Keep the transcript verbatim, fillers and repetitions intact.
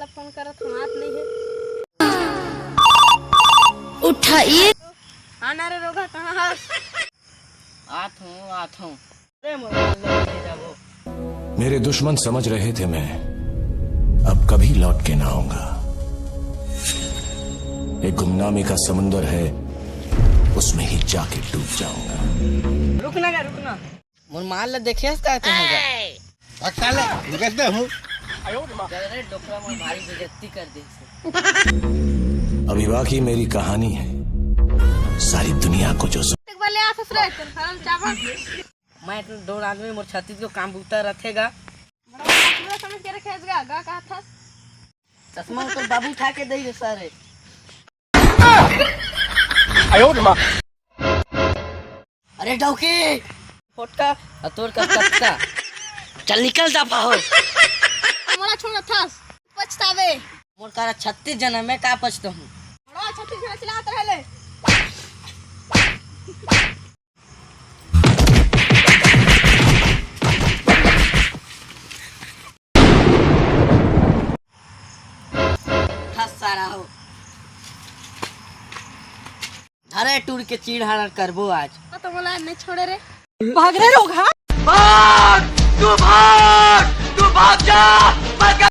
Phone करत हूँ, आत नहीं है। उठाइए। हाँ ना रे रोगहा, कहाँ हस? आत हूँ, आत हूँ। अरे मोर माल ले जाबो। मेरे दुश्मन समझ रहे थे मैं अब कभी लौट के ना आऊंगा। एक गुमनामी का समुंदर है, उसमें ही जाके डूब जाऊंगा। रुक ना गा, रुक ना। मोर माल ला देखे हस का तू होगा? भक्ता ले, निकलते हूँ। अरे डोकरा, मोर भारी बेइज्जती कर दे। अभी बाकी मेरी कहानी है, सारी दुनिया को जो सुन एक बार ले आ ससुरे, तेरे घर में चावल। मैं इतना दौड़ आदमी, मोर छत्तीस को काम बूता रखेगा। बड़ा पूरा समझ के रखे गा, गा कहा था। चश्मा तो बाबू उठा के दे सारे। अरे डौकी। फोटका, आ तोर का कत्ता। चल निकल दफा हो। मोला छोड़ थस, पछतावे। मोर करा छत्तीस जना, मैं का पछताहूँ? बड़ा छत्तीस जना चिल्लात रहले। हस सारा हो। अरे टूर के चीड़ हाड़ करबो आज। तो मोला नहीं छोड़े रे। भाग रे रोगहा। भाग, तू भाग, तू भाग जा।